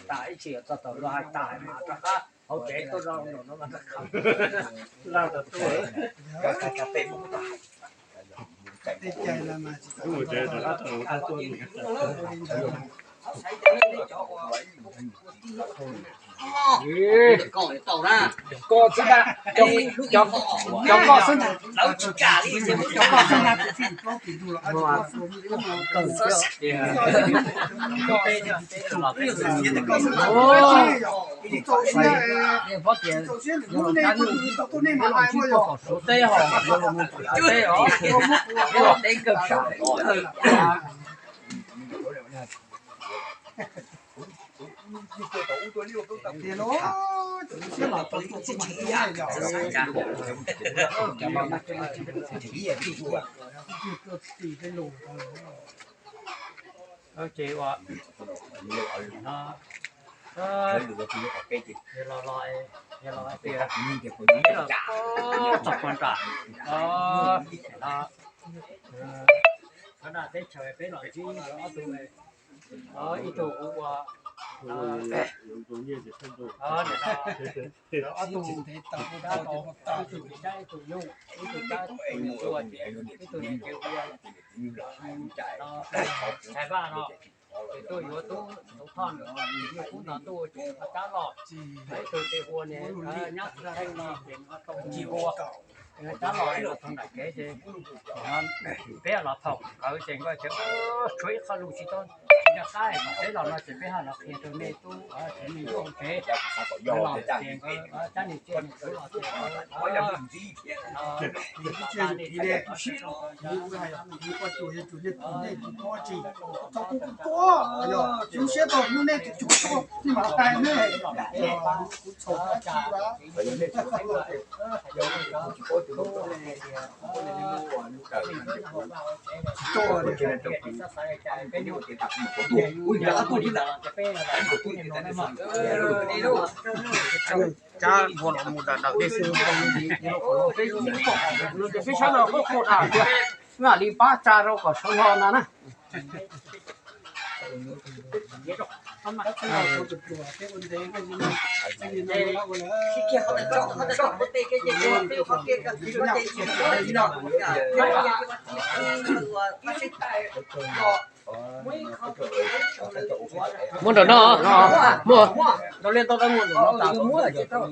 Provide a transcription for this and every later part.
Tas ib txhia txog thaum luag hais tas mas rov qab hauv tsev tuaj zoo no mas rov qab laj tau tuaj. Koj xwb ntag, cov koj xwb ntag, cov koj xwb ntag. Suav teb ho los teb kawg sam. Ces ua no, los los, los tias los txog puag nram, no, teb chaws peb los ntsib ob tug, ib tug ua, ib tug Tsab, ib tug Nyuj, ib tug Tsab, ib tug Nyuj, ib tug niam ces ua Txhais Vaj no, ces tuaj yuav tub Tub Thoj, Nyuj Kub no tuaj ces Tsab los, ib tug ces ua niam nyab Txhais Theej no ces Txhais Vaj ua, Tsab los los txog nram kev ces peb los pom nkawd ces nkawd tias tshuav ib qho lus tsis tau nco qab, peb los no ces peb ho los qhia rau nej tub, ces nej yuav ua kev los ces nkawd Tsab niam Txhais Vaj los ces Tsab npua los mus dawm dawm dej xwb, peb sab no qub qub dam, mam li pab tsa rau kom sawv hlo ntag na. Muab nram no, muab nram liaj tau muab nram no tas.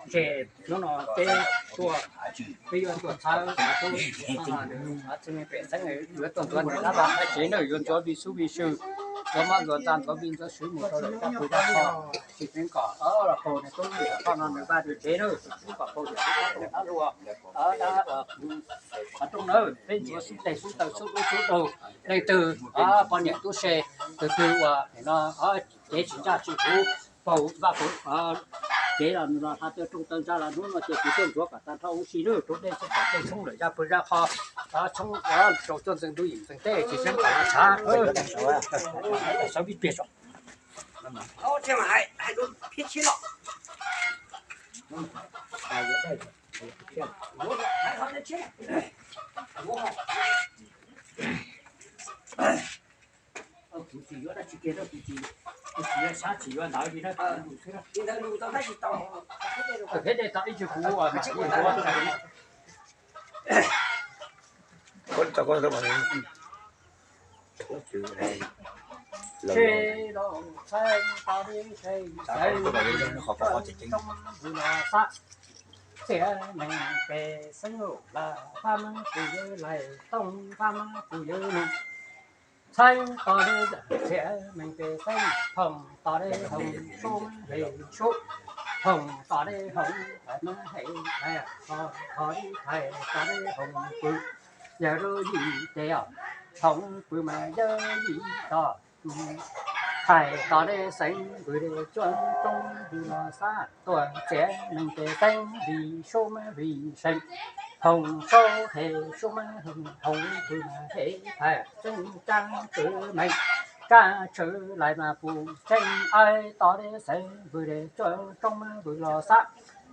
Ces hnub no peb tuaj, peb yuav tuaj txhawb txhua pem xeeb, yuav tuaj ntxuav niam dab vaj dab tsev na, yuav ntxuav vij sub vij sw, ntxuav mab ntxuas ntxa, ntxuav vij ntxuav sub mus rau lawm caj pw dab qho, tsis teev kom los pau nws tub niam poj no nws vaj nws tsev na, tub kom pau niam tub dab luag, dab qhov rooj na, peb ntxuav xub tes xub taw xub dub xub daug, leej twg poj niam tub se, tus twg uas no cev tsis ncaj tsis huv, pau vaj pau tsev los hla taw rooj taw ntxa los hnub no ces kuv tuaj ntxuav kom tag nrho huv si na, rau dej txhoob kom dej txhoob lawm caj pw dab qho, txhoob rau coj ntxeeg ntuj yim ntxeeg teb tsis teev kom los tshav. Kuv tsis yuav dab tsi kiag, kuv tsis, kuv tsis yuav sab tsis yuav ntawv li na. Thiab nej tau ib tug kuv, txiav neeg pem xeeb lawm, pab mab kuv yawg laim tooj, pab mab kuv yawg nug. Txhais tos li txiav neeg pem xeeb, thoom tos li hoom sub, heev sub, thoom tos li hoom, mab heev, thais tos li thais, tos li hoom pw, yawg lub yim tes os, hoom pw mas yawg yim tos. Thaij tos li xeev vwm li cuab roob vwm los xab tuam txiav meej pem xeeb vim sub mab vim seem hoom saub he sub mab hoom vwm mas he thaij tseeb tsab tswv meej tsab tswv lais mas pum tseeb aib tos li xeev vwm li cuab roob mab vwm los xab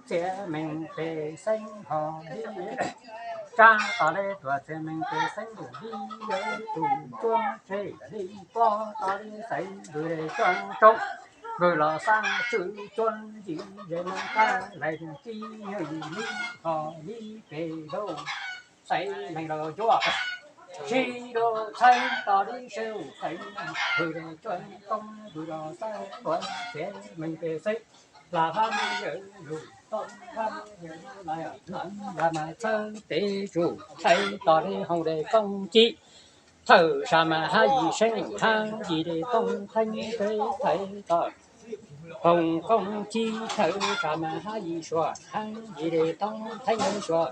txiav meej pem xeeb ho li tsab tos li tuam txiav meej pem xeeb vwm li yog tus cuab tseg li pob tos li xeev vwm li cuab roob vwm los xab tswv cuab yim ze mab kab lais kib yim li ho li pem lauj xeev meej los cuab sib lub txheeb tos li seb xeev vwm li cuab roob vwm los xab tuam txiav meej pem xeeb las hab mab yawm lug toj hab yawm lais las mas txhawb tes tsum thaij tos li hoom li koob cib thawj sam mas hab yim seeb hab yim li tooj theeb peb thaij tos hoom koob cib thawj sam mas hab yim suav hab yim li tooj theeb suav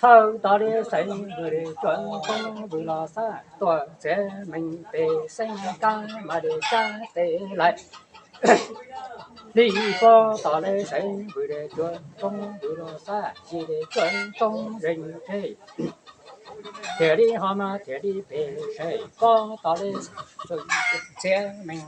thawj tos li xeev vwm li cuab roob vwm los xab tuam txiav meej pem xeeb kab mas li tsab tes lais li pob tos li xeev vwm li cuab roob vwm los xab yim li cuab roob zeeg tseg thiaj li ho mas thiaj li pem seb pob tos li xeev txiav meej